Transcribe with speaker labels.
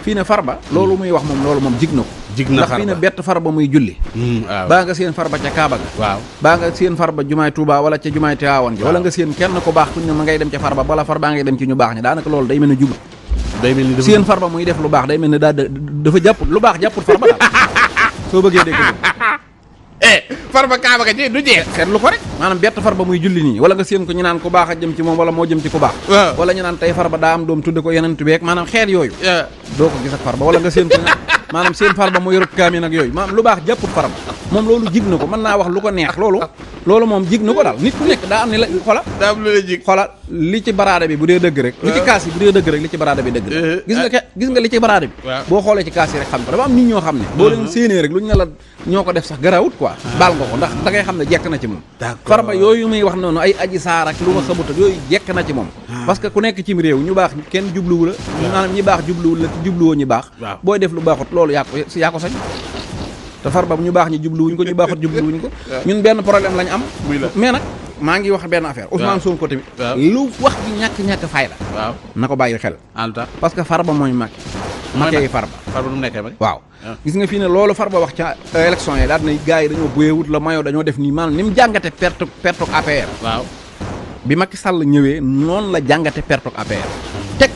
Speaker 1: fii ne Farba loolu muy wax moom loolu moom jig na ko
Speaker 2: ndax
Speaker 1: fii ne bett Farba muy julli baa nga seen Farba ca Kaaba ga
Speaker 2: waaw
Speaker 1: baa nga seen Farba jumaay Touba wala ca jumaay Tiwaawan ji wala nga seen kenn ko baax kuñ ne ma ngay dem ca Farba wala Farba ngay dem ci ñu baax ñi daanaka loolu day mel ne jubut seen Farba muy def lu baax day mel ne dafa jàpput lu baax jàpput Farba daal soo bëggee dégg
Speaker 2: Farba Kaaba ga du jeex
Speaker 1: seetlu ko rek maanaam bett Farba muy julli nii wala nga seen ko ñu naan ku baax a jëm ci moom wala moo jëm ci ku baax wala ñu naan tey Farba daa am doom tudde ko yeneen tubeek maanaam xeet yooyu doo ko gis ak Farba wala nga seen ko maanaam seen Farba mu yorub kaamil ak yooyu maanaam lu baax jàpput Farba moom loolu jig na ko mën naa wax lu ko neex loolu moom jig na ko daal nit ku nekk daa am ni la
Speaker 2: daa am lu la jig
Speaker 1: li ci baraada bi bu dee dëgg rek li ci kaas yi bu dee dëgg rek li ci baraada bi dëgg rek gis nga li ci baraada bi boo xoolee ci kaas yi rek xam ko dafa am nit ñoo xam ne boo leen séenee rek lu ñu ne la ñoo ko def sax garawut quoi baal nga ko ndax da ngay xam ne jekk na ci moom Farba yooyu muy wax noonu ay aji saar ak lu ma xamut ak yooyu jekk na ci moom parce que ku nekk cim réew ñu baax kenn jubluwu la maanaam ñi baax jubluwul la ci jubluwoo ñi baax booy def lu baaxut loolu yaa ko sañ te Farba ñu baax ñi jubluwuñ ko ñu baaxut jubluwuñ ko ñun benn problème lañ am mais nag maa ngi wax benn affaire Ousmane Sonko tamit lu wax ji ñàkk fayda na ko bàyyi xel parce que Farba mooy Macky Farba
Speaker 2: nu mu nekkee mag
Speaker 1: waaw gis nga fii ne loolu Farba wax ca élection yi daal na gars yi dañoo boyewut la mayoo dañoo def nii maanaam ni mu jàngate perte APR
Speaker 2: waaw
Speaker 1: bi Macky Sall ñëwee noonu la jàngate perte APR teg